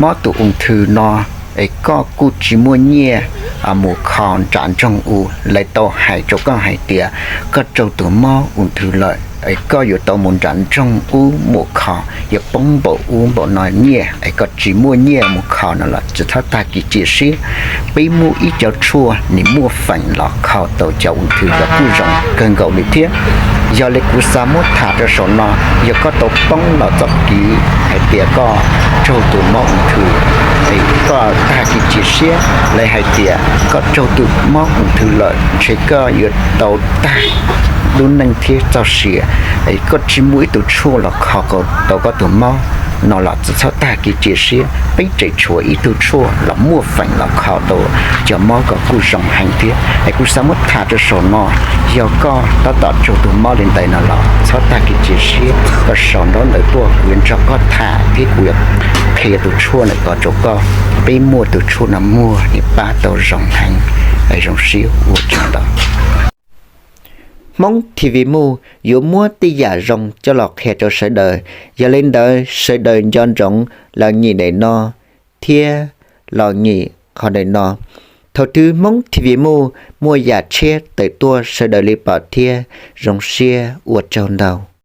mob tus ung thw no, es koj kuj tsis muaj nyiaj mus kho nram nroog u. Lawv tau hais rau koj hais tias koj raug tus mob ung thw lawm, es koj yuav tau mus nram nroog ub mus kho, yuav poob npaum ub npaum no nyiaj, es koj tsis muaj nyiaj mus kho no los tsis txhob tag kis cia siab. Peb muaj ib co tshuaj nws muaj feem los kho tau cov ung thw los kuj zoo kawg nkaus li thiab. Yog li kuv xav muab tham rau saum no, yog koj tau poob los txoj kev hais tias koj raug tus mob ung thw, es koj tag kis cia siab, lawv hais tias koj raug tus mob ung thw lawm, ntshe koj yuav tau tag lub neej thiab txoj sia, es koj tsis muaj ib tug tshuaj los kho tau koj tus mob no los tsis txhob tag kis cia siab. Peb tseem tshuav ib tug tshuaj los muaj feem los kho tau cov mob ko kuj zoo heev thiab. Es kuv xav muab tham rau saum no, yog koj tab tom raug tus mob li ntawd no los txhob tag kis cia siab, koj sau ntaub ntawv tuaj kuv yuav nrog koj tham thiab kuv yuav qhia tus tshuaj ntawm ko rau koj. Peb muaj tus tshuaj no muag nws pab tau zoo heev. Zoo siab ua tsaug ntau. Hmoob T V Muj yuav muab tej yam zoo coj los qhia rau sawv daws, yog li ntawd sawv daws nco ntsoov los nyim daim no thiab los nyim qhov daim no. Thaum twg Hmoob T V Muj muaj yam tshiab tawm tuaj sawv daws li pom thiab. Zoo siab ua tsaug ntau.